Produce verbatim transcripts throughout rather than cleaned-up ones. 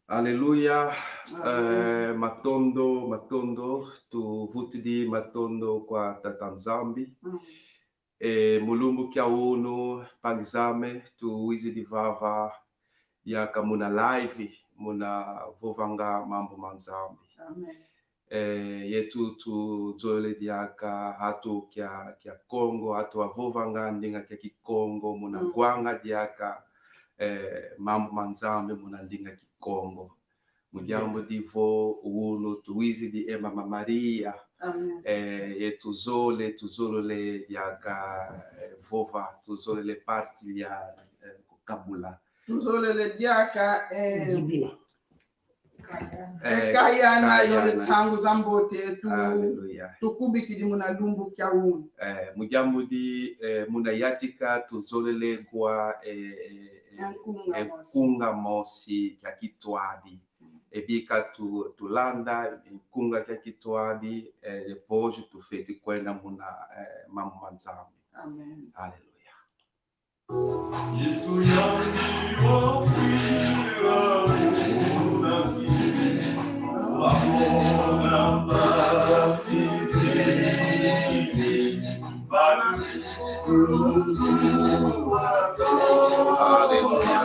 Aleluya. Amen. Eh, matondo, matondo, tuvutudi matondo kwa Tata Nzambi. Mm. E mu lumbu kia unu, mpangi zame, tuwizidi vava diaka muna live, muna vovanga mambu ma Nzambi. Amen. Eh, yetu tuzolele diaka atu kia, kia Kongo, atu wavovanga ndinga kia Kikongo, muna Mm. vwanga diaka, eh, mambu ma Nzambi muna ndinga Kikongo. Mu diambu di vo unu tuwizidi e Mama Maria. Amen. Eh, yetu zole, tuzolele diaka, eh, vova, tuzolele partilhar, eh, kukabula. Tuzolele diaka, eh, Ndibila. Eh, eh, kayana, kayana yo nsangu za mbote tu-, Aleluya. Tukubikidi muna lumbu kia unu. Eh, mu diambu di, eh, muna yantika tuzolele kuwa, eh, eh, eh, e nkunga mosi. E nkunga mosi kia kintwadi. E bika tu-, tulanda e nkunga kia kintwadi, eh, depois tufweti kwenda muna, eh, mambu ma Nzambi. Amen. Aleluya. Yesu yandi wafwila muna nsi, wamona mpasi zingi, bana kuzuwa. Aleluya.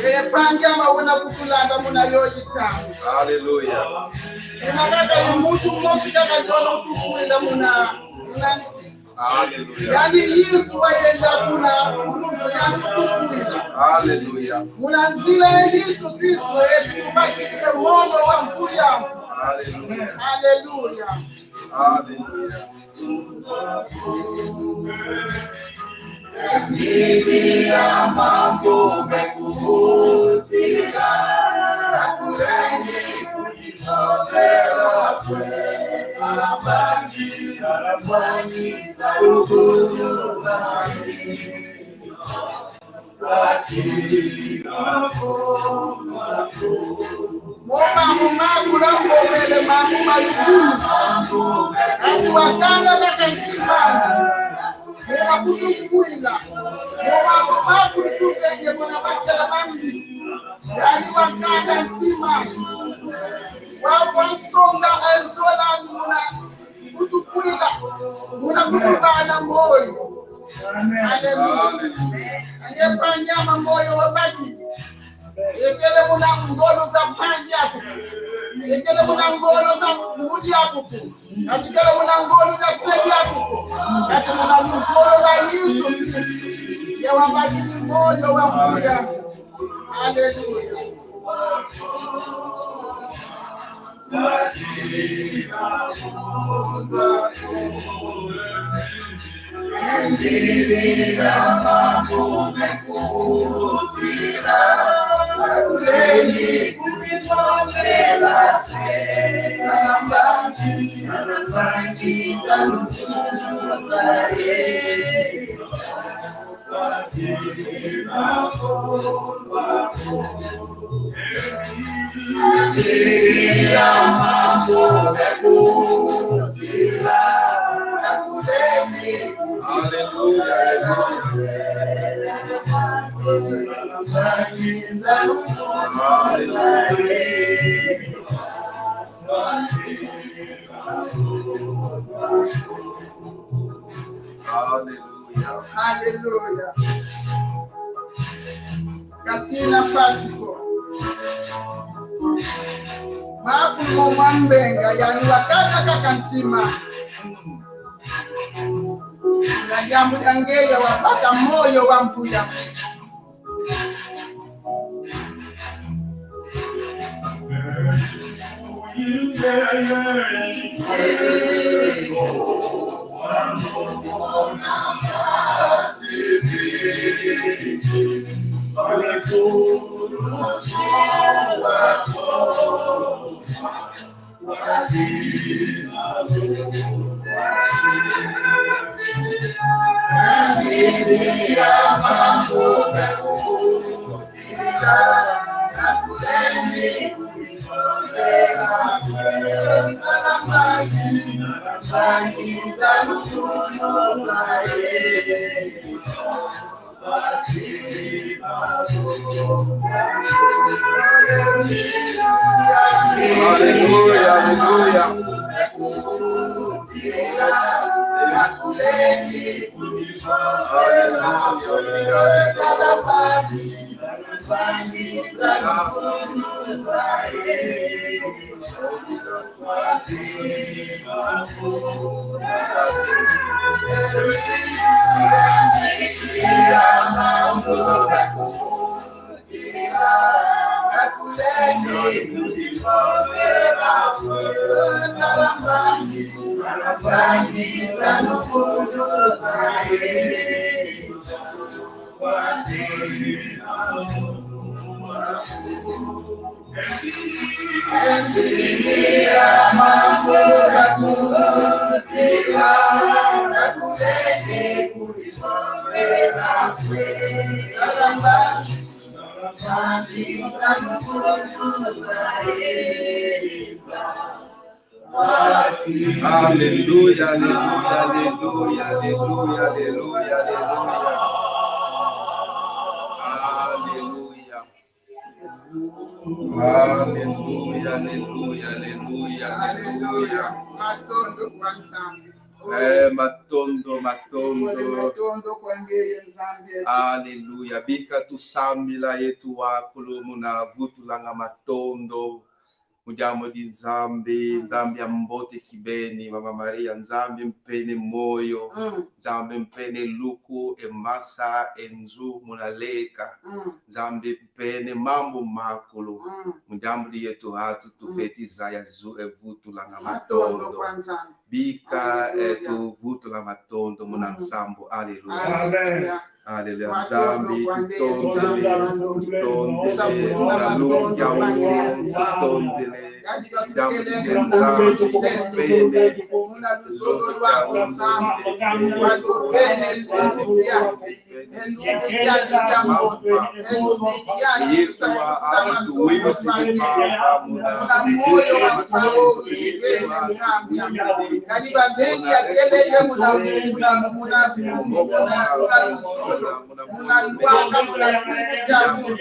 E mpangi ama una kutulanda muna yoyi ntangu. Aleluya. Una kaka i muntu mosi kaka ndiona utufwila muna, muna nsi. Aleluya. Yandi Yesu wayenda kuna kulunzo yandi utufwila. Aleluya. Muna nzila ya Yesu Kristo yetu tubakidi e moyo wa mvuya. Aleluya. Aleluya. Aleluya. Mo mambu makulu mvovele mambu ma lukulu. Kansi wakanga kaka ntima. Muna kutufwila. Mo mambu makulu tutenge muna makela mambi. Yandi wakanga ntima. Wa, wansonga e zola muna kutufwila, muna kutubana moyo. Amen. Aleluya. Anye mpangi ama moyo wabaki. Yekele muna ngolo za mpangi aku. Yekele muna ngolo za ngudi aku. Kadi kele muna ngolo za se diaku ko. Kadi muna luzolo lwa Yesu Kristo. Ye wabakidi moyo wa mvuya. Aleluya. Aleluya. Aleluya. Katina mpasi ko. Makulu mo mambenga, yandi wakanga kaka ntima. Diambu dia ngeye wabaka moyo wa mvula. Aleluya, aleluya. Aleluya, aleluya, aleluya, aleluya, aleluya, aleluya. Aleluya. Aleluya, aleluya, aleluya, aleluya. Matondo kwa Nzambi. Eh, matondo, matondo. Matondo kwa ngeye Nzambi. Aleluya. Bika tusambila yetu wakulu muna vutulanga matondo. Mu diambu di Nzambi, mm, Nzambi ya mbote kibeni, Mama Maria, Nzambi mpene moyo, mm, Nzambi mpene luku, e masa, e nzu muna leka, mm, Nzambi mpene mambu makulu, mm, mu diambu di yetu atu, mm, tufweti zaya zu-, e vutulanga matondo. Matondo kwa Nzambi. Bika, aleluya, eh, tuvutula matondo muna, mm, nsambu. Aleluya. Aleluya. Aleluya. Matondo Nzambi, kwa ngeye, tutondele, Nzambi, tutondele, tutondele, tutondele. Kadi bakutele, Nzambi, Nzambi, tutondele. Muna luzolo lwaku, Nzambi, watopene lumbu kiaki. E lumbu kiaki kia mbote, e lumbu kiaki, Yesu wa, tusa kutuka matondo kwandi. Muna moyo wa mpau, wele Nzambi. Kadi babeni ya keleke muna, muna, muna, muna, muna luzolo, muna lwaka, muna lumbu kiaki.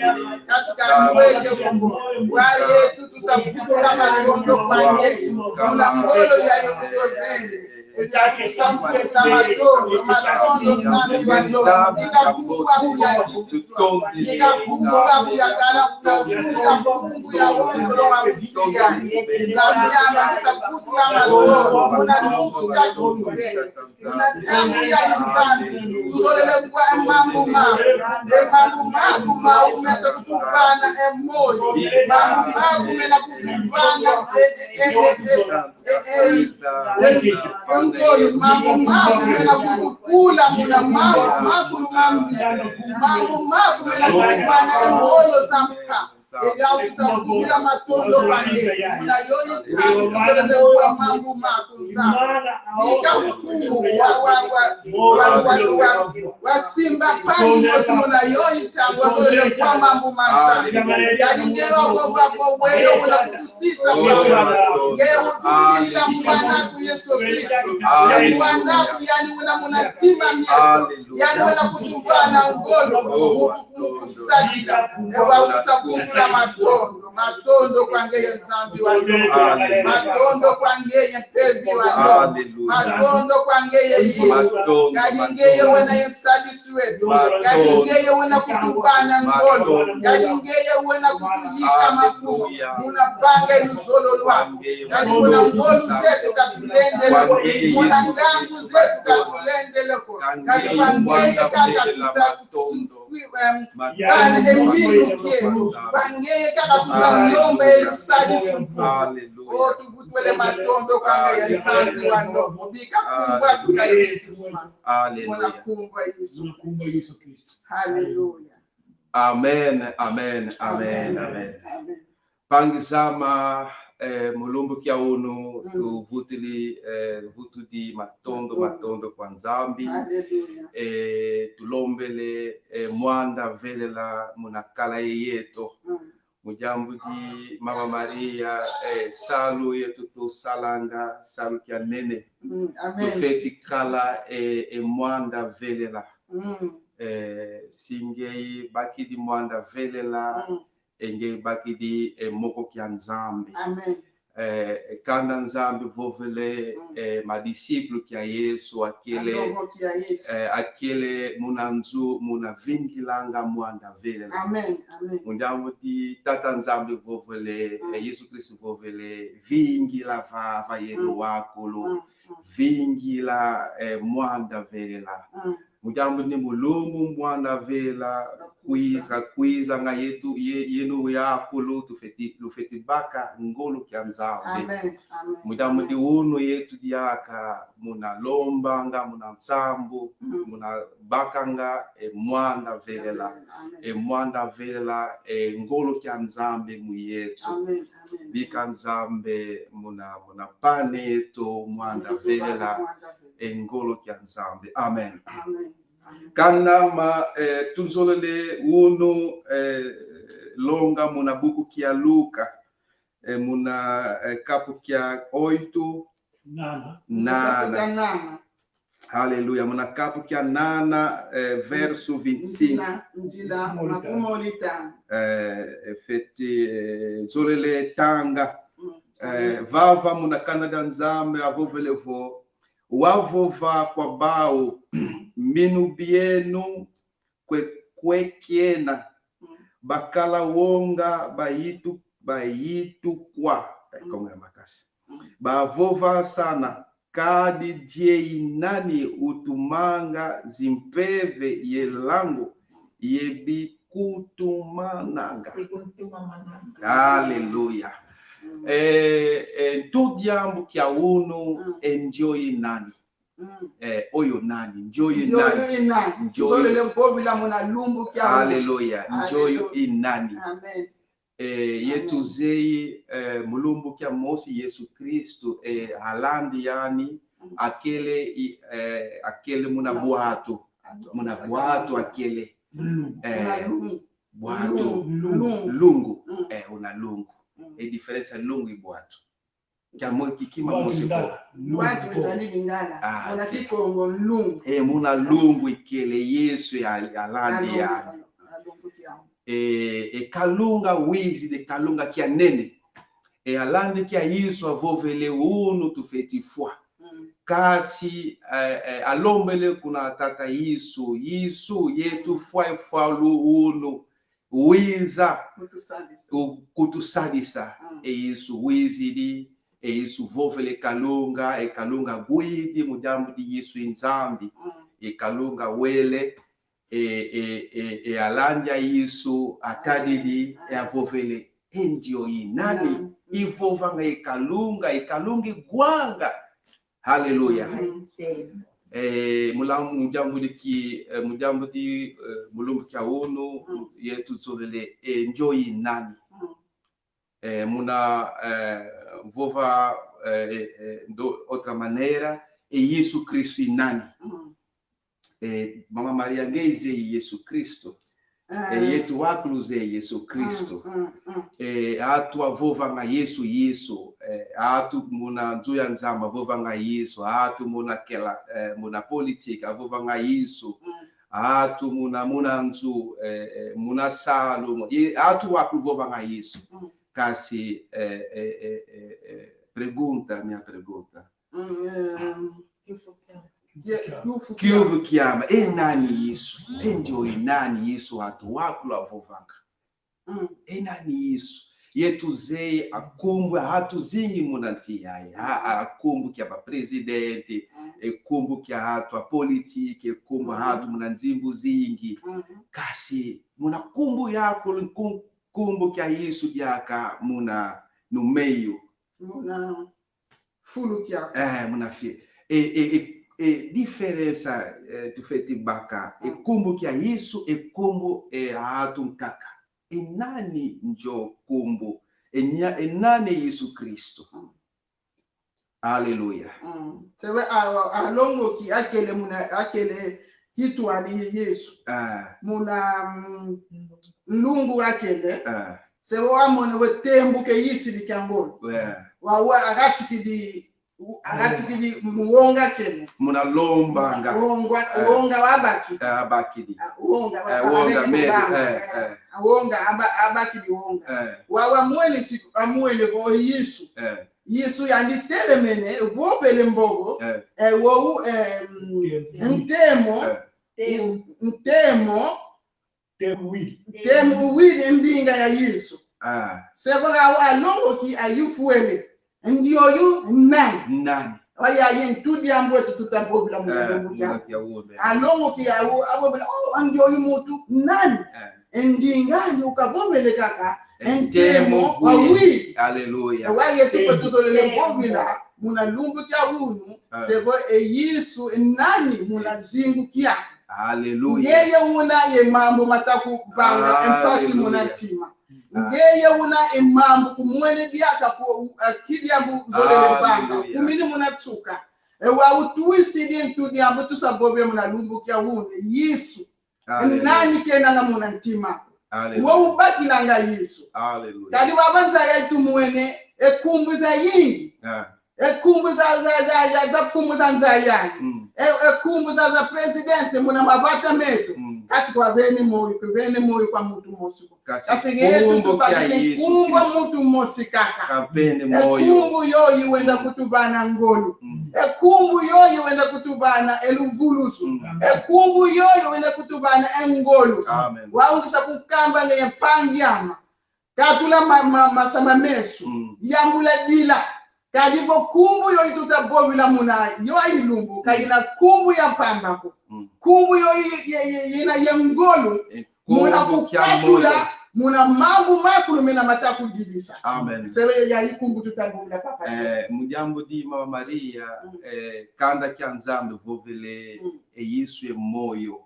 Kansi ka ngweke Kongo. Wa yetu tusa kutuka matondo kwandi. Muna ngolo yayo kutozele. Tusa kutuka matondo, matondo, Nzambi wa nzo. Ni ka nkumbu aku yazitiswa. Ni ka nkumbu aku yakala kuna zulu, ni ka nkumbu ya wonso lo wa kutia. Nzambi yanga, tusa kutuka matondo, muna lumbu kiaki. Muna ntangu yayi, Nzambi, tuzolele kwa mambu maku. E mambu maku maume twatukuvana e moyo. Mambu maku mena kutuvana e, e, e, e, e. Eh, eh, eh, eh, ngolo, mambu maku mena kukukula muna mambu makulu mambi. Mambu maku mena kukubana e ngolo za mpa. E diau tusa kutuka matondo kwandi. Muna yoyi ntangu, tuzolele kwa mambu maku, Nzambi. Bika nkumbu wa, wa, wa, wa, wa, wa, wasimba mpangi mosi muna yoyi ntangu, wazolele kwa mambu ma Nzambi. Kadi ngeye wa, wa, wa, wa, wele una kutu sisa, Baba. Ngeye utusilila Mwan'aku Yesu Kristu. Mwan'aku yani una muna ntima mieto. Yani una kutuvana ngolo mu, mu kusadila. E wau tusa kutuka Matondo, matondo kwa ngeye Nzambi wa ndombe. Hallelujah. Matondo kwa ngeye Mpeve wa ndombe. Hallelujah. Matondo kwa ngeye Yesu. Matondo, kadi ngeye wena ye nsadisi wetu. Matondo. Kadi ngeye wena kutuvana ngolo. Matondo. Kadi ngeye wena kutuyika mafumu. Hallelujah. Muna vanga ye luzolo lwaku. Kadi muna ngolo zetu katulendele ko. Muna ngangu zetu katulendele ko. Kadi kwa ngeye kaka tusa- Matondo. Em, Bwana, e mbilu kietu. Kwa ngeye kaka tuza lomba ye lusadisu. Hallelujah. Oh, tuvutwele matondo kwa ngeye Nzambi wa ndombe. Bika nkumbu aku ka zetu. Hallelujah. Muna nkumbu a Yesu. Muna nkumbu a Yesu Kristo. Hallelujah. Amen, amen, amen, amen. Amen. Mpangi zame, eh, mu lumbu kia unu, mm, tuvutudi, eh, vutudi matondo, matondo, matondo kwa Nzambi. Hallelujah. Eh, tulombele, eh, Mwanda Velela muna kala yeto. Mm. Mu diambu di Mama Maria, eh, salu yetu tusalanga, salu kia nene. Mm, amen. Tufweti kala, eh, eh, Mwanda Velela. Mm. Eh, si ngeye bakidi Mwanda Velela, mm, e ngeye bakidi e moko kia Nzambi. Amen. Eh, e kanda Nzambi vovele, mm, eh, madisciples kia Yesu akele, a ndombe kia Yesu, eh, akele muna nzo, muna vingilanga Mwanda Velela. Amen, amen. Mu diambu di Tata Nzambi vovele, mm, eh, Yesu Kristo vovele, vingila vava yeno, mm, wakulu. Mm, mm. Vingila, eh, Mwanda Velela. Mm. Mu diambu di mu lumbu Mwanda Velela kwiza, kwiza nga yetu, ye-, yeno yakulu, tufweti, lufweti baka ngolo kia Nzambi. Amen, amen. Mu diambu di unu yetu diaka muna lombanga, muna nsambu, mm, muna bakanga e Mwanda Velela. Amen, amen. E Mwanda Velela, e ngolo kia Nzambi mu yetu. Amen, amen. Bika Nzambi muna, muna pana yeto Mwanda Velela, Mwanda Velela, e ngolo kia Nzambi. Amen. Amen. Kanama, eh, tuzolele unu, eh, longa muna buku kia Luka, eh, muna, eh, kapu kia oito. Nana. Nana. Kapu kia nana. Haleluya. Muna kapu kia nana, eh, verso vinte e cinco. Nzila, nzila, makumi mole tanu. Eh, eh, fweti, eh, zolele tanga. Mm. Eh, amen. Vava muna kanda dia Nzambi avovele vo, wavova kwa bau, minu bieno kwe, kwe kiena, mm, bakala wonga bayitu-, bayitukwa. Mm. Kongo ya makasi. Mm. Bavovasana, kadi nzeye nani utumanga zimpeve ye nlangu ye bikutumananga? Bikutumananga. Haleluya. Mm. Eh, eh, ntu diambu kia unu, mm, e nzeye nani? Mm. Eh, oyo nani? Nzeye nani? Nzeye nani? Nzeye. Tuzolele vovila muna lumbu kia unu. Haleluya. Nzeye nani? Amen. Eh, yetu, amen, zeyi, eh, mu lumbu kia mosi Yesu Kristo, eh, alandi yani, mm, akele, i-, eh, akele muna bwatu. Bwatu. Muna bwatu akele. Lungu. Eh, muna lungu. Bwatu. Lungu. Lungu. Lungu. Mm. Eh, una lungu. Mm. E diferença lungu e bwatu. Kia mo-, ki-, kima mosi ko. Bwatu ezali Lingala. Ah, muna Kikongo, lungu. Eh, muna lungu ikele Yesu ya, ya alandi ya. Alongo, alongo kia. Eh, e kalunga wizidi, e kalunga kia nene. E alandi kia Yesu avovele unu tufweti fwa. Mm. Kansi, eh, eh, alombele kuna Tata Yesu, Yesu, yetu fwa e fwa lu unu. Wiza. Kutusadisa. Ku-, kutusadisa. Mm. E Yesu wizidi, e Yesu vovele kalunga, e kalunga widi mu diambu di Yesu i Nzambi. Mm. E kalunga wele, e, e, e, e alandi a Yesu atadidi, mm, e avovele: E nzeye nani? Mm. Ivovanga e kalunga, e kalunga iwanga. Haleluya. Amen. Eh, mu lam-, mu diambu di ki-, eh, mu diambu di, eh, mu lumbu kia unu, mm, yetu zolele, eh, nzeye nani? Mm. Eh, muna, eh, vova, eh, eh, eh, do outra maneira, e Yesu Kristo i nani? Mm. Eh, Mama Maria, ngeye zeyi Yesu Kristo. Ah. Eh, yetu wakulu zeyi Yesu Kristo. Mm, mm, mm. Eh, atu avovanga Yesu, Yesu. Eh, atu muna nzo ya Nzambi avovanga Yesu. Atu muna kela, eh, muna politique avovanga Yesu. Mm. atu muna, muna nzo, eh, eh, muna salu, mu-, i-, atu wakulu vovanga Yesu. Mm. Kansi, eh, eh, eh, eh, eh, pergunta, minha pergunta. Mm, eh, Kiuvu kiame. ye-, kiuvu kiame. Kiuvu kiame, e nani Yesu? E ndioyo nani Yesu atu wakulu avovanga? Mm. E nani Yesu? Yetu zeye akumbu atu zingi muna nsi yayi. A, a, akumbu kia ba presidente, Mm. e kumbu kia atu a politique, e kumbu Mm. atu muna nzimbu zingi. Mm. Kansi, muna kumbu yaku, nkum-, kumbu kia Yesu diaka muna no meio. Muna fulu kiaku. Eh, muna fie. E, e, e, e diferença, eh, tufwete baka. E Mm. kumbu kia Yesu, e kumbu, eh, atu nkaka. E nani njo kumbu? E nia-, e nani Yesu Kristo? Mm. Aleluya. Mm. Sewe a, a, alongoki akele muna, akele kitu adi Yesu. Ah, Muna, mm, nlungu akele. ah, Sewe wamona we tembo ke yisidi kia ngolo. we. Wa, wa, agatikidi, agatikidi mu wonga kele. Muna lombanga. Wonga, Eh. Wonga wabaki. Eh, abakidi. Ah, wonga, Eh, wabaki wonga, mu meri, banga. eh, Eh, eh. Wonga, aba-, abakidi wonga. Eh, Wa, wamwene si, wamwene ko Yesu. eh, Yesu yandi telemene, vovele mbogo, eh, eh, wowu, eh, mm, ntemo, eh. Tem. Ntemo, Tem wili. Tem wili ndinga ya Yesu. Ah, Sevo ga wa longoki ayufwele. Ndioyo nani? nani? Waya ye ntu diambu etu tuta vovela mu Eh, lumbu dia. muna kia wumbe. Alongoki awo, awo bela, oh, ndioyo muntu nani? Eh, Ndinga ni ukavovele kaka. eh, Ntemo wa wili. Aleluya. Waya tuko Ntemo. Tuzolele Ntemo. Vovela muna lumbu kia unu. Ah. Sevo e Yesu nani muna zingu kia. Aleluya. Ngeye una ye mambu mata kuvanga e mpasi muna ntima. Ngeye una e mambu kumwene diaka ku, eh, ki diambu zolele vanga. Aleluya. Kumini muna nsuka. E wa utwisidi ntu diambu tusa vovela muna lumbu kia unu. Yesu. Aleluya. Nani kenanga muna ntima? Aleluya. Wo ubakilanga Yesu. Aleluya. Kadi baba nza ya tumwene, e nkumbu zayingi. Ah, E nkumbu za, za, za, za, za mfumu za nza yayi. mm. E, e nkumbu za, za presidente muna mavata metu. Mm. Kansi kwa vene moyo, kwa vene moyo kwa muntu mosi. Kansi Kansi ngeye nkumbu tutu kia pakise Yesu nkumbu Kristo. Muntu mosi kaka. Kampene E moyo. nkumbu yoyi wenda kutuvana ngolo. Mm. E nkumbu yoyi wenda kutuvana e luvulusu. Mm. E nkumbu yoyi wenda kutuvana e ngolo. Amen. Waungisa kukamba nge mpangi ama. Katula ma, ma, masama mesu. Mm. Yambula dila. Kadi vo nkumbu yoyi tuta vovela muna yo ilumbu. Kayina nkumbu ya mpamba ko. Mm. Nkumbu yoyi ye, ye, yina ye ngolo. E Muna nkumbu kia kukatula, moyo. muna mambu makulu mena mata kudidisa. Amen. Sewe ya nkumbu tuta vovela papa. Eh, mu diambu di Mama Maria, Mm. eh, kanda kia Nzambi vovele, Mm. e Yesu e moyo.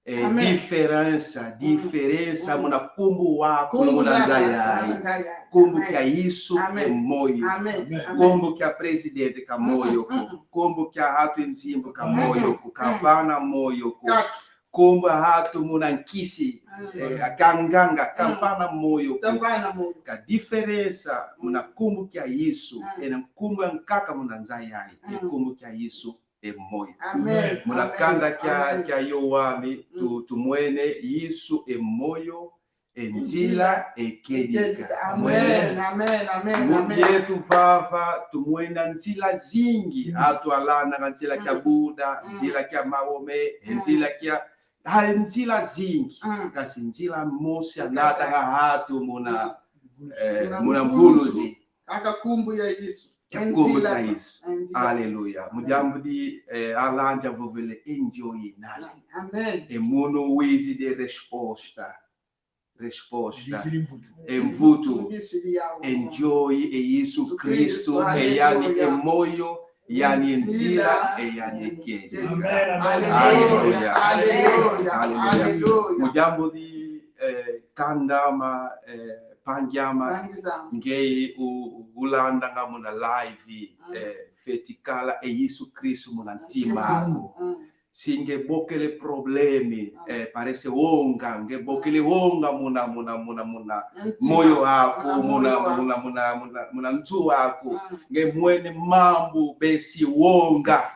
Eh, Amen. Diferença, Mm. diferença, Mm. muna nkumbu waku, Nkumbu muna za, nza za, yayi. za, za. Nkumbu Amen. kia Yesu, Amen. e moyo. Amen. Amen. Amen. Nkumbu kia presidente ka Mm, moyo mm, ko. mm, mm. Nkumbu kia atu nzimbu ka Mm, moyo mm, ko. mm. Kavana moyo ko. Kaka. Nkumbu atu muna nkisi. Mm. Eh, akanganga, Mm. kavana moyo ko. Kavana moyo. Ka diferença, muna nkumbu kia Yesu. Mm. Ena nkumbu ankaka muna nza yayi. Mm. Nkumbu kia Yesu e moyo. Amen. Muna Amen. kanda kia, Amen. kia Yoane, tu, Mm. tumwene Yesu e moyo, e Nzila, nzila, e kedika. Kedika. Amen. Amen. Amen. Mu Amen. dietu vava, tumwena nzila zingi. Mm. Atu alandanga nzila kia Mm. Buda, Mm. nzila kia Maomé, Mm. nzila kia, ah, nzila zingi. Mm. Kansi nzila mosi Kaka. anatanga atu muna, eh, Muna muna mvuluzi. mvuluzi. Kaka nkumbu ya Yesu. Kia nkumbu Nzila. kia Yesu. Nzila. Aleluya. Mu diambu di, eh, alanja vovele e ndioyo nani? Amen. E munu wizidi e resposta. Resposta. Ndisidi mvutu. E mvutu. Ndisidi yawu. E ndioyo e Yesu Yesu Kristo, Kristo, e yani e aleluya. moyo, yani e nzila, Nzila. e yani e kedika. Amen, amen. Aleluya. Aleluya. Aleluya. Aleluya. Mu diambu di, eh, kanda ama, eh, mpangi ama, Mpangi zama. ngeye u-, ulandanga muna live, Mm. eh, fwete kala e Yesu Kristo muna ntima Ntima. aku. Mm. Si nge bokele problème, eh, parece wonga, nge bokele wonga muna, muna, muna, muna moyo aku, muna, muna, muna, muna, muna nzo aku. Nge mwene mambu besi wonga.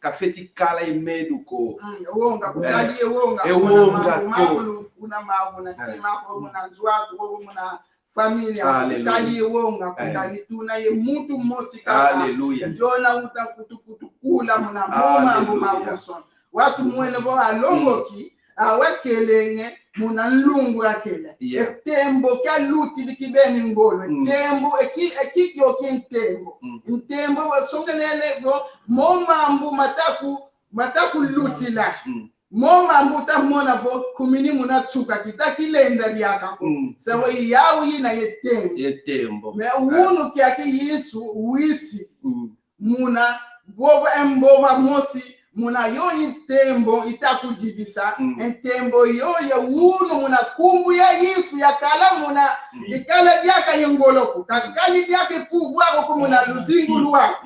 Kafeti kala ye medu ko. Wonga, kutali ye wonga. E wonga ko. Kuna mambu, kuna mambu, na ntima aku, muna nzo aku, muna familia, kutali ye wonga, kutali tuna ye muntu mosi kaka. Aleluya. Ndiona uta kutu-, kutukula muna mo mambu makoso. Watu mwene vo alongoki, awekelenge muna nlungu akele. Yeah. E tembo kia lutidi kibeni ngolo. E tembo, e ki-, e ki-, kio ki ntembo. Ntembo wasongelele vo mo mambu mataku-, matakulutila. Mo mambu uta mona vo kumini muna nsuka, kita kilenda diaka ko. Sawa yau yina ye tembo. Ye tembo. Mais wunu kiaki Yesu wisi. Muna vova e mvova mosi, muna yoyi ntembo ita kudidisa. E ntembo yoyi wunu muna nkumbu ya Yesu yakala muna, ikala diaka ye ngolo ko. Kakali diaka e pouvoir ko muna luzingu lwa.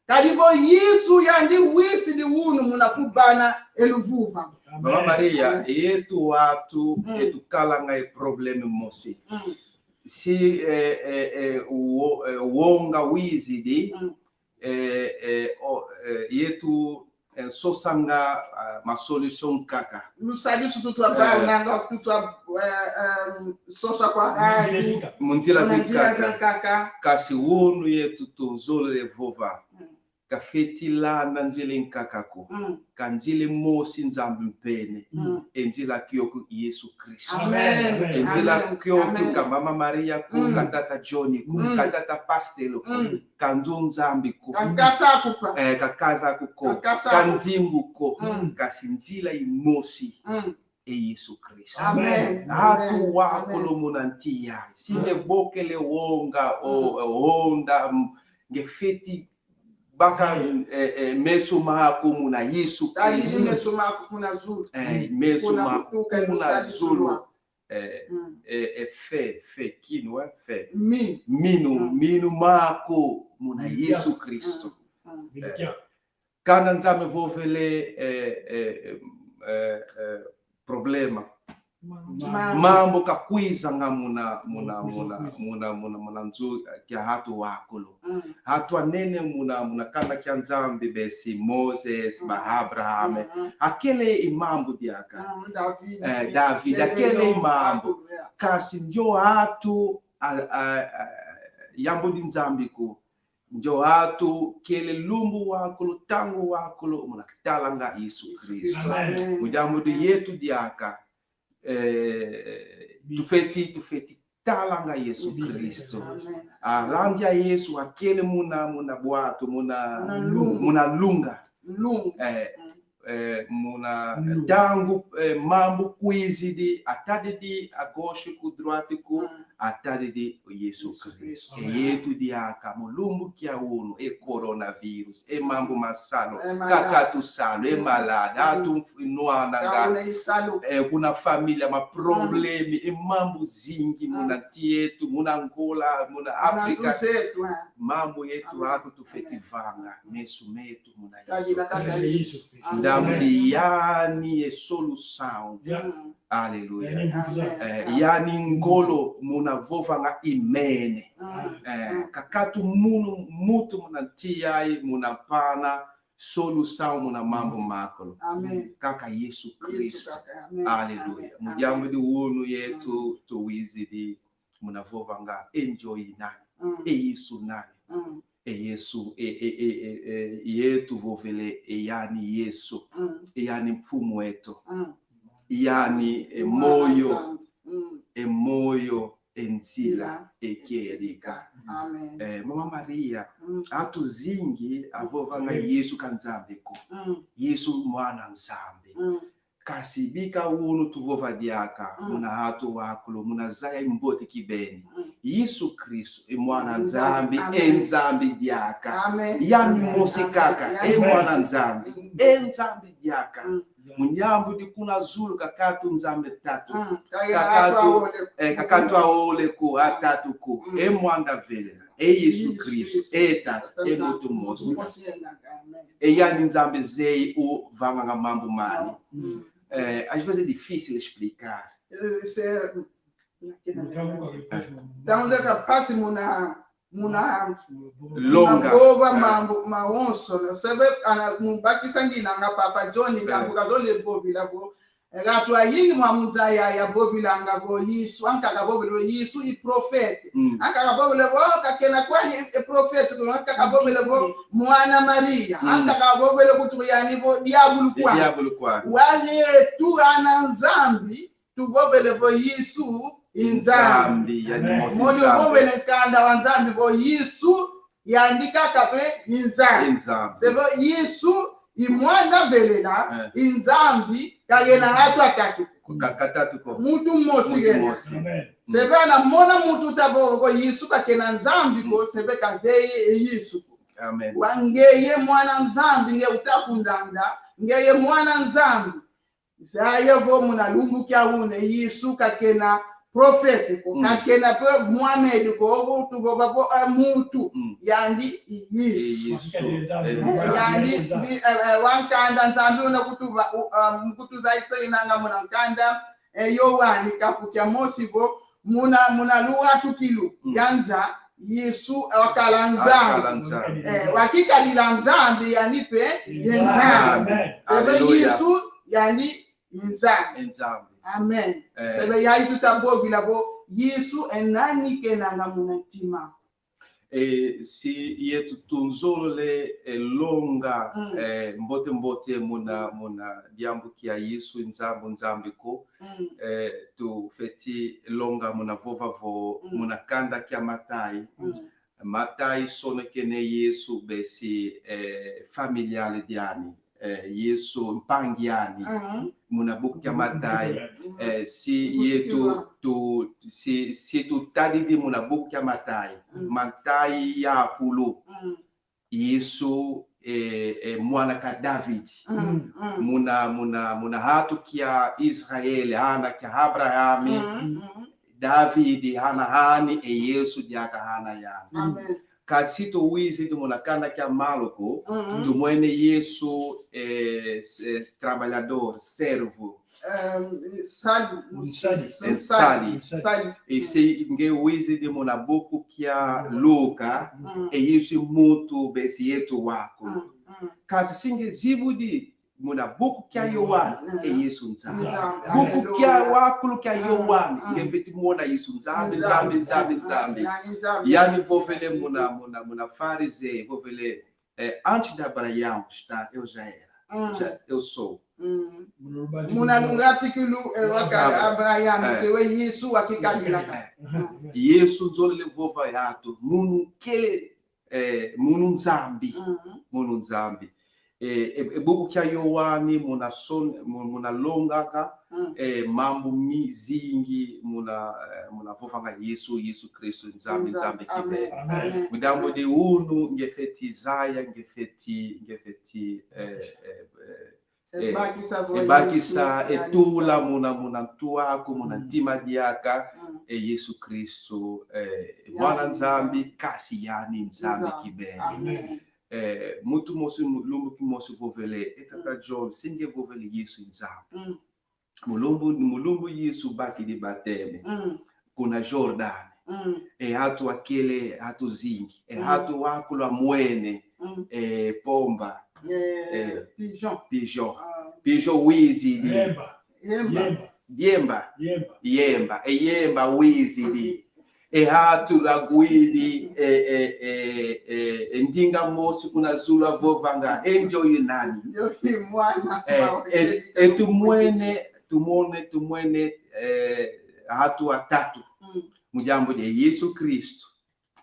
Kadi vo Yesu yandi wisidi wunu muna kuvana e luvuvamu. Mama Maria, yetu watu, yetu kalanga ye problème mosi. Si, eh, eh, eh, wo-, eh, wonga wizidi, eh, eh, o-, eh, yetu, eh, sosanga, ah, ma solution nkaka. Lusadisu tutwa bananga, tutwa, eh, em, sosa kwa hali. Mu nzila zinkaka. Mu nzila zinkaka. Kasi wunu yetu tuzolele vova. Kafeti landa nzila nkaka ko. Ka nzila mosi Nzambi mpene. E nzila kiokio Yesu Kristo. Amen. E nzila kiokio ka Mama Maria ko, ka Tata John ko, ka Tata Pasteur ko, ka nzo Nzambi ko. Ka nkasa ko. Eh, ka nkasa ko. Ka nkasa ko. Ka nzimbu ko. Kasi nzila imosi. E Yesu Kristo. Amen. Atu wakulu muna nsi yayi. Si nge bokele wonga, o, honda, m-, nge feti baka, eh, eh, meso maku muna Yesu Kristo. Tadidi meso maku kuna zulu. Eh, meso maku kuna zulu. Eh, eh, eh, fe, fe, kinu, eh, fe. Minu. Minu, minu maku muna Yesu Kristo. Eh, kana Nzambi vovele, eh, eh, eh, eh, problema. Mambu. Mambu kakwizanga muna, muna, muna, muna, muna, muna nzo kia atu wakulu. Atu anene muna, muna kanda kia Nzambi besi Moses, ba Abraham. Akele i mambu diaka. David. Eh, David, akele i mambu. Kasi ndio atu, a, a, a, yambudi Nzambi ko. Ndio atu kele lumbu wakulu, ntangu wakulu, muna talanga Yesu Kristo. Amen. Mu diambu di yetu diaka, eh, tufeti, tufeti talanga Yesu Kristo. Amen. Alandi a Yesu akele muna, muna bwatu, muna, muna lunga. Lunga. Eh, eh, muna ntangu, eh, mambu kwizidi, atadidi à gauche ku droite ku, atadidi Yesu Kristo. E yetu diaka mu lumbu kia wunu, e coronavirus, e mambu ma salu, kaka tusalu, e maladi, atu mf-, nwananga, eh, kuna familia, ma problème, e mambu zingi, muna nsi yetu, muna Angola, muna Afrika. Mambu yetu atu tufeti vanga, meso metu muna Yesu Kristo. Ndambu di yani e solução. Aleluya. Eh, yani ngolo muna vovanga imene. Eh, kaka atu munu, muntu muna nsi yayi, muna pana solução muna mambu makulu. Kaka Yesu Kristo. Aleluya. Mu diambu di wunu yetu tuwizidi muna vovanga, e nzo i nani? E Yesu nani? E Yesu, e, e, e, e, e, yetu vovele, e yani Yesu. E yani Mfumu eto. E yani, e moyo, e moyo, e nzila, e kieleka. Amen. Eh, Mama Maria, atu zingi avovanga Yesu ka Nzambi ko. Yesu mwana Nzambi. Kasi bika wunu tuvova diaka, muna atu wakulu, muna zaya mbote kibeni. Yesu Kristo, e mwana Nzambi, e Nzambi diaka. Amen. Yani mosi kaka, e mwana Nzambi, e Nzambi diaka. Mu diambu di kuna zulu kaka atu Nzambi tatu. Kaka atu, eh, kaka atu awole ko, atatu ko. E Mwanda velela. e Yesu Kristu, e Tata, e muntu mosi. Muntu mosi. Amen. E yani Nzambi zeyi uvanganga mambu mani. Mm. Eh, às vezes é difícil explicar. Eh, se-, Ntangu ka mpasi muna, muna, muna longa, vova mambu mawonso. Na sebe, ana, mu bakisa ngina nga Papa John, ntangu kazolele vovila vo, eh, atu ayingi mwa mu nza ya, yavovilanga vo Yesu, ankaka vovele vo Yesu i profete. Mm. Ankaka vovele vo, oh, kakena kwani e, e profete ko, ankaka vovele vo mwana Maria. Mm. Ankaka vovele kutu yani vo diabulu kwa. Diabulu kwa. Wale tu ana Nzambi, tuvovele vo Yesu i Nzambi. Nzambi, yani Amen. Mosi moyo Nzambi. Vovele nkanda wa Nzambi vo Yesu yandi kaka mpe i Nzambi. I Nzambi. Se vo Yesu i Mwanda velela, eh, i Nzambi kayena atu atatu. Ka-, katatu ko. Muntu mosi. Muntu kena. Mosi. Amen. Se vo ana mona muntu uta vo ko Yesu kakena Nzambi ko, mm, se vo kazeyi e Yesu ko. Amen. Wa ngeye mwana Nzambi, nge uta kundanda, ngeye mwana Nzambi. Zaya vo muna lumbu kia wunu, Yesu kakena profete ko, mm, kakena mpe Mohamed ko, ko tuvova vo, eh, muntu, mm, yandi i Yesu. I Yesu. Eh, yandi, eh, eh, wa nkanda Nzambi una kutuva-, u-, um, kutuzayisa inanga muna nkanda, eh, Yoani kapu kia mosi vo, muna, muna luwatukilu, mm, ya nza, Yesu, eh, wakala Nzambi. Wakala Nzambi. Eh, wakikadila Nzambi, yani mpe ye Nzambi. Nzambi. Amen. Se vo Hallelujah. Yesu, yani i Nzambi. I Nzambi. Amen. Eh. Se vo yayi tuta vovila vo, Yesu e nani kenanga muna ntima. Eh, si yetu tunzolele, eh, longa, mm, eh, mbote mbote muna, muna diambu kia Yesu Nzambi, Nzambi ko, mm, eh, tufweti longa muna vova vo, mm, muna kanda kia Matai. Mm. Matai sonekene Yesu besi, eh, familiar diani. Eh, Yesu mpangi ani. Mhm. Muna buku kia Matai. Mhm. Eh, si yetu, tu, si, si tutadidi muna buku kia Matai. Mhm. Matai ya kulu. Mhm. Yesu, eh, eh, mwana ka David. Mhm. Mhm. Muna, muna, muna hatu kia Israel, ana kia Abraham. Mhm. Mhm. David ana ani, e Yesu diaka ana yani. Amen. Kansi si tuwizidi muna kanda kia Marko, mhm, tumwene Yesu, eh, s-, eh, trabalhador, servo. Ehm, sali, nsali. Nsali. Nsali. E si nge wizidi muna buku kia Luka, mhm, e Yesu muntu besi yetu waku. Mhm, mhm. Kansi si nge zibudi muna buku kia Yoane, mm, e Yesu Nzambi. Nzambi. Buku kia, hallelujah, wakulu kia, mm, Yoane, mm, nge fweti mona Yesu Nzambi, Nzambi, Nzambi, Nzambi, mm, Nzambi. Yani Nzambi. Yani vovele muna, muna, muna Fariseu, vovele, eh, antes de Abraão estar, eu já era. Mm. Já, eu sou. Mm. Muna luwatukilu, eh, waka Abraham. Abraham, eh, se vo Yesu wakikadilaka. Eh. Mm. Yesu nzolele vova yatu, munu kele eh, munu Nzambi. Mhm. Munu Nzambi. Eh, e, e buku kia Yoane muna son-, mu-, muna longaka, mm, eh, mambu mi-, zingi muna, eh, muna vovanga Yesu, Yesu Kristu, Nzambi, Nzambi. Nzambi kibeni. Amen. Amen. Mu diambu di unu, nge fweti zaya, nge fweti, nge fweti, eh, eh, eh, eh, e bakisa vo e bakisa, Yesu, e tula yani Nzambi. Muna, muna ntu aku, muna, mm, ntima diaka, mm, e Yesu Kristu, eh, yani mwana Nzambi, Nzambi, kansi yani Nzambi, Nzambi kibeni. Amen. Eh, muntu mosi, mu-, lumbu kimosi vovele, e tata, mm, John, si nge vovele Yesu Nzambi. Mm. Mu lumbu, mu lumbu Yesu bakidi baptême. Mm. Kuna Jordani. Mm. E atu akele, atu zingi. E, mm, atu wakulu amwene. Mm. E pomba. Eh, eh, pigeon. Pigeon. Ah. Pigeon wizidi. Yemba. Yemba. Yemba. Yemba. Yemba. E yemba wizidi. E atu awidi, e, e, e, e, e ndinga mosi kuna zulu avovanga, e ndioyo nani? Ndioyo mwana. Eh, mwa-, e, e tumwene, tumwene, tumwene, eh, atu atatu. Mm. Mu diambu dia Yesu Kristu.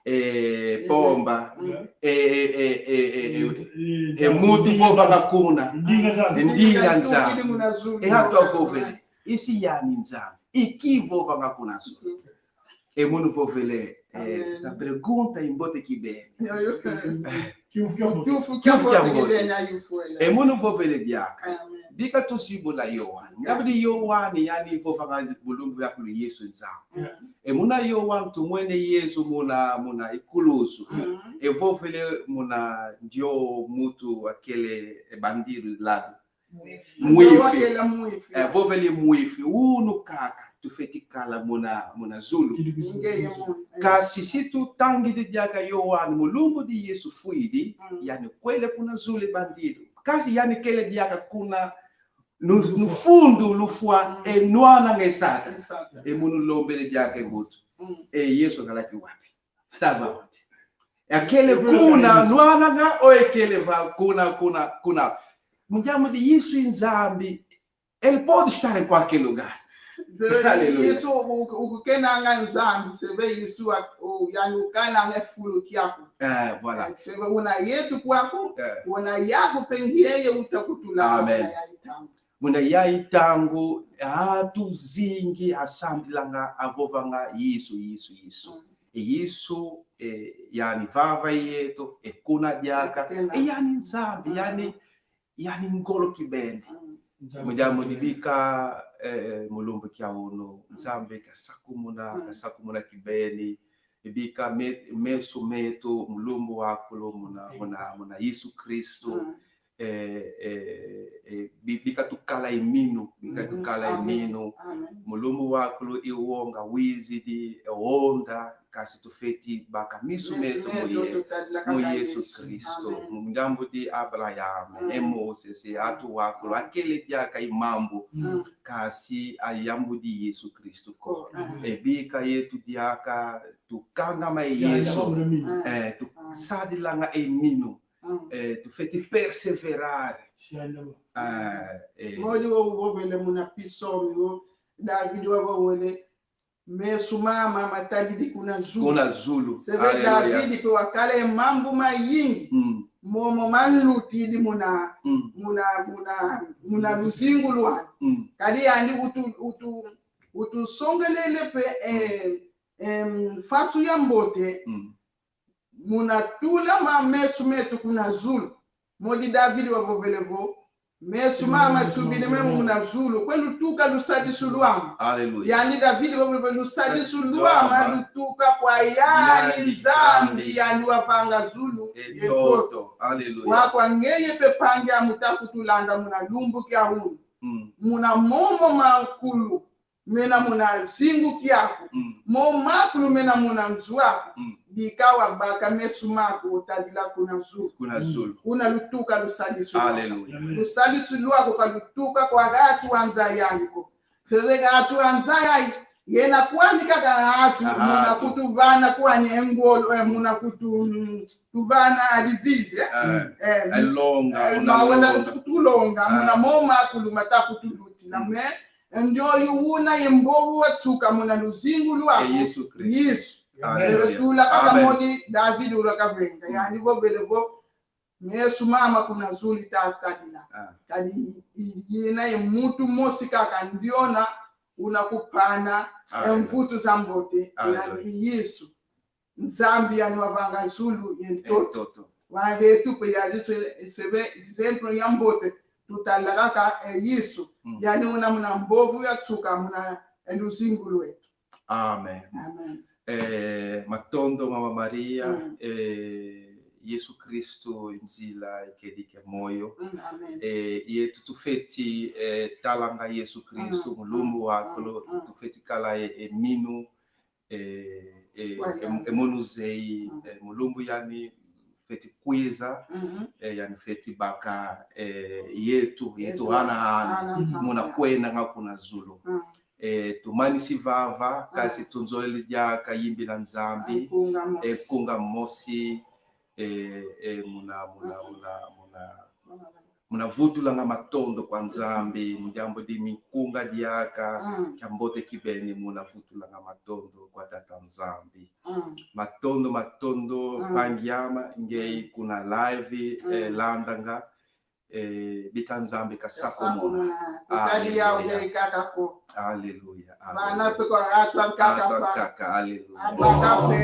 Eh, mm, pomba. Mm. Eh, eh, eh, eh, eh, eh, eh, eh, muntu vovanga kuna. Ndinga Nzambi. Ndinga Nzambi. Ndinga Nzambi. E atu avovele. I si yani Nzambi? I kivovanga kuna zulu? Mm. E munu vovele, eh, amen, essa pergunta i mbote kibeni. Yo, yo. Kiuvu kia mbote. Kiuvu kia mbote. Kiuvu kia mbote kibeni, ayo fuela. E munu vovele diaka. Amen. Bika tuzimbula Yoane. Ngabidi Yoane, yani vovanga mu lumbu yakulu Yesu Nzambi. E muna Yoane tumwene Yesu muna, muna ikulusu. Evovele muna ndio muntu wakele e bandidu ladu. Mwivi. Mwivi. Wakele mwivi. Evovele mwivi. Unu kaka tufweti kala muna, muna zulu. Ngeye muna. Kansi si tutangidi diaka Yoane, mu lumbu di Yesu fwidi, yani kwele kuna zulu e bandidu. Kansi yani kele diaka kuna nu-, nu fundu lufwa e nwana nge sata. E munu lombele diaka e mbutu. E Yesu kalaki wapi? Saba. Akele kuna, nwana nga o ekele va kuna, kuna, kuna. Mu diambu di Yesu i Nzambi. Ele pode estar em qualquer lugar. Aleluia. Yesu, u-, u-, ukenanga Nzambi, se vê Yesu a-, u-, yani ukananga fulu kiaku. Eh, voilà. Eh, se vê una yetu kwaku, una yaku mpe ngieye uta kutula. Amen. Una yayi ntangu. Una yayi ntangu, atu zingi asambilanga, avovanga Yesu, Yesu, Yesu. E Yesu, eh, yani vava yetu, e kuna diaka, e yani Nzambi, yani yani ngolo kibeni. Mu diambu di bika, eh, mu lumbu kia unu, Nzambi kasakumuna, kasakumuna kibeni. Bika me-, mesu metu, mu lumbu wakulu muna, muna, muna Yesu Kristu. Eh, eh, eh, bi-, bika tukala e minu, bika tukala e minu. Amen. Mu lumbu wakulu i wonga wizidi, e wonda, kansi tufweti baka mesu metu mu ye-, mu Yesu Kristu. Amen. Mu diambu di Abraham, e Moses, e atu wakulu, akele diaka e mambu, kansi a diambu di Yesu Kristu ko. Amen. E bika yetu diaka tukangama e Yesu, eh, tusadilanga e minu, eh, tufweti perseverar. Ah, eh. Modi wo, wo vovele muna Psaume wo, David wo, wo vovele, mesu mama matadidi kuna zulu. Kuna zulu. Se vê David mpe wakala e mambu mayingi. Mm. Momo manlutidi muna, muna, muna, muna luzingu lwani. Mm. Kadi yandi utu-, utu-, utusongelele mpe, eh, em, fasu ya mbote. Mm. Muna tula ma mesu metu kuna zulu. Modi David wavovele vo, mesu mama tsubidi me muna zulu, kwe lutuka lusadisu lwama. Aleluya. Yani David wavovele lusadisu lwama lutuka kwa yani Nzambi, yani wavanga zulu ye ntoto. Aleluya. Wakwa ngeye mpe mpangi ame uta kutulanda muna lumbu kia unu. Mm. Muna momo makulu mena muna zingu kiaku. Mm. Mo makulu mena muna nzo aku. Mm. Bika wabaka mesu maku otadila kuna zulu. Kuna zulu. Kuna lutuka lusadisu lwaku. Aleluya. Lusadisu lwaku ka lutuka kwa atu a nza yayi ko. Se vê atu a nza yayi, yena kwandi kaka atu, muna kutuvana kwani e ngolo, eh, muna kutu-, mm, tuvana a divise, eh? Eh, eh, longa, eh, muna ma wenda longa. Kutulonga, muna mo makulu mata kutulutila, mais ndioyo una ye mbovu wa nsuka muna luzingu lwaku. E Yesu Kristu. Yesu. Aleluya. Amen. Tula kaka modi David ula kavenga. Mm. Yani vovele vo, mesu mama kuna zulu ita tadila. Ah. Kadi i-, i-, yena ye muntu mosi kaka ndiona una kupana, aleluya, e mvutu za mbote. Aleluya. Yani Yesu. Nzambi yani wavanga zulu ye ntoto. Ye ntoto. Wa yetu mpe yani tu-, se vê exemplo ya mbote, tutala kaka, eh, Yesu. Mm. Yani una muna mbovu ya nsuka muna, eh, luzingu lwetu. Amen. Amen. Eh, matondo Mama Maria, mm, eh, Yesu Kristu nzila, e kedika, e moyo. Mm, amen. Eh, yetu tufweti, eh, talanga Yesu Kristu, mm, mu lumbu, mm, wakulu, mm, mm, tufweti kala e, e minu, eh, eh, kwa e, yani. E munu zeyi, mm, eh, mu lumbu yani fweti kwiza, mhm, eh, yani fweti baka, eh, yetu, yetu, yetu hana hana, hana, muna, mm, kwendanga kuna zulu. Mm. Eh, tumanisi vava, mm, kansi tunzolele diaka yimbila Nzambi, nkunga mosi. Eh, nkunga mosi, eh, eh, muna, muna, mm, mm, muna, muna, muna vutulanga matondo kwa Nzambi, mu diambu di minkunga diaka, mm, kia mbote kibeni muna vutulanga matondo kwa Tata Nzambi. Mm. Matondo, matondo, mm, mpangi ame, nge, mm, kuna live, mm, eh, landanga, eh, bika Nzambi kasakumuna. Kasakumuna. Kutadi yawu, aleluya, nge kaka ko. Aleluya, aleluya. Bana mpe kwa atu ankaka. Atu ankaka, aleluya. Ankaka mpe.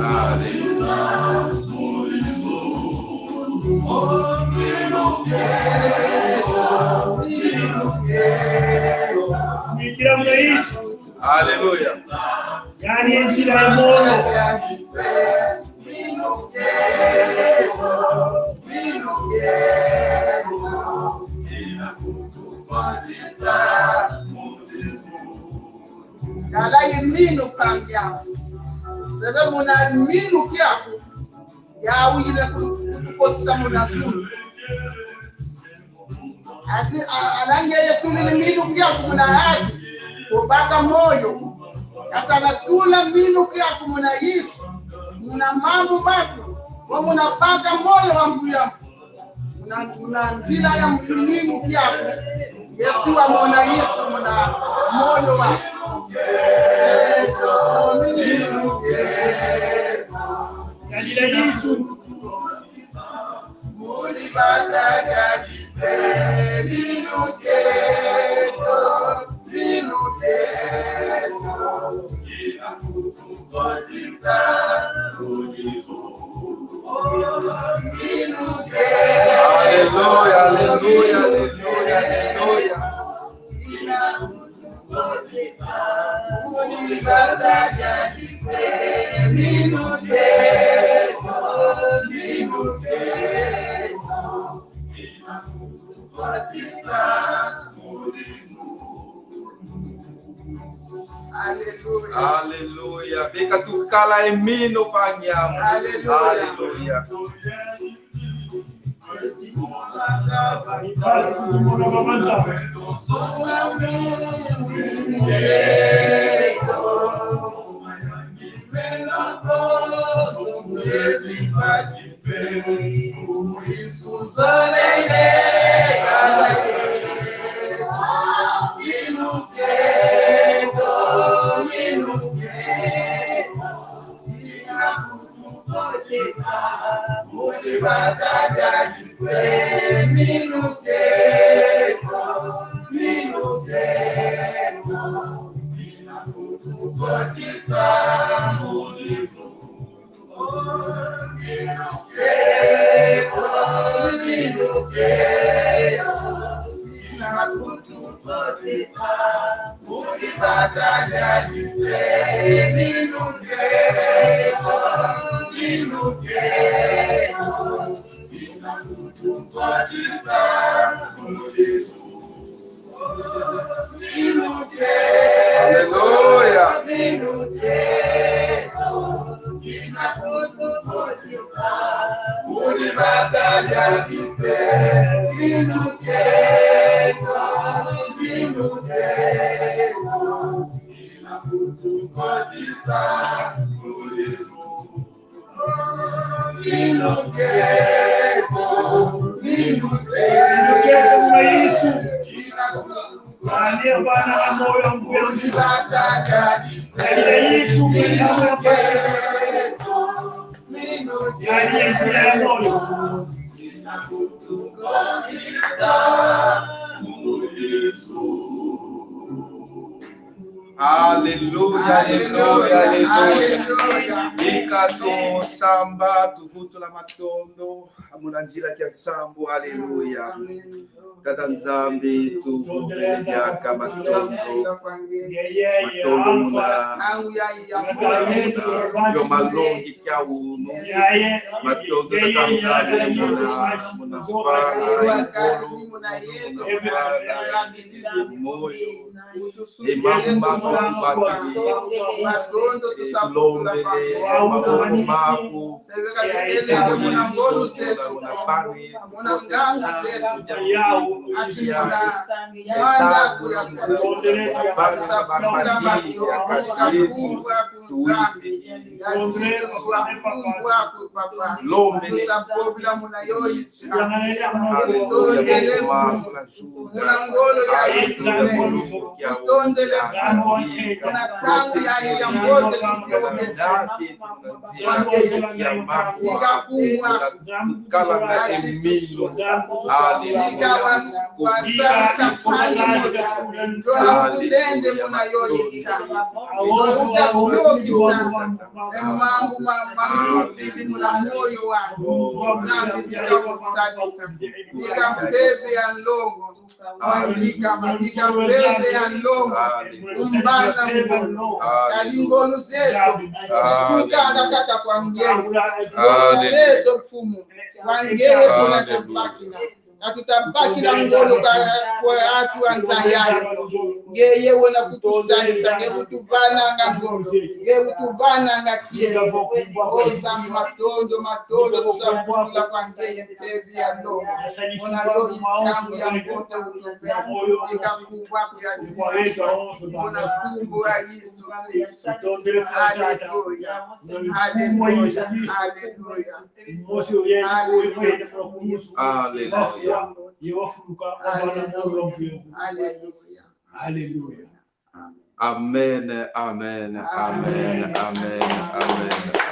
Aleluya. Yikila muna Yesu. Haleluya. Yandi ye nzila ya moyo. Tala ye minu, mpangi ame. Se ve muna minu kiaku, yau yina ku-, kutukotisa muna zulu. Asi, a-, anangele tulile minu kiaku muna atu, kubaka moyo. Kansi ana tula minu kiaku muna Yesu, muna mambu maku, vo muna baka moyo wa mbuya. Muna, muna nzila ya minu kiaku, Yesu wamona Yesu muna moyo wa. Yadila Yesu. Haleluya, haleluya, haleluya, haleluya. Haleluya. Haleluya. Bika tukala ye minu, mpangi ame. Haleluya. Haleluya. Haleluya. Yesu. Ani abana amoyo mbuya. Yesu. Ani Yesu ya moyo. Haleluya, haleluya, haleluya. Bika tusamba, tuvutula matondo muna nzila kia nsambu. Haleluya. Tata Nzambi, tukumbele diaka matondo. Matondo muna yo malongi kia unu. Matondo, Tata Nzambi, muna, muna vana ye ngolo, muna vana ye moyo. E mambu maku tubatidi, e tulombele, e mambu maku, e temo Yesu, muna, muna vana ye, muna ngangu zeto, muna ya, muna vana, muna vana ye kati yetu, tuwizidi. Lombele. Haleluya, muna ngolo yayi. Haleluya, muna lumbu kia unu. Tondele muna ntangu yayi ya mbote. Muna nzila ya mambu. Muna tukalanga ye minu. Haleluya. Haleluya. Matondo. E mambu ma-, ma-, mutidi muna moyo wandi. Nzambi, bika musadisa. Bika Mpeve ya Nlongo wangikama, bika Mpeve ya Nlongo umbana ngolo. Kadi ngolo zeto zikukanga kaka kwa ngeye. Ngolo zeto, Mfumu, kwa ngeye kuna zabakina. Ka tutabakila ngolo kwa, kwa atu a nza yayi. Ngeye wena kutusadisa, ngeye kutuvananga ngolo, ngeye kutuvananga kiese. O Nzambi, matondo, matondo, tuzavutula kwa ngeye Mpeve ya Nlongo. Muna yo i ntangu ya mbote utuveni, bika nkumbu aku yazimisa. Muna nkumbu a Yesu Kristu. Aleluya. Aleluya. Aleluya. Aleluya. Aleluya. Aleluya. Amen, amen, amen, amen, amen.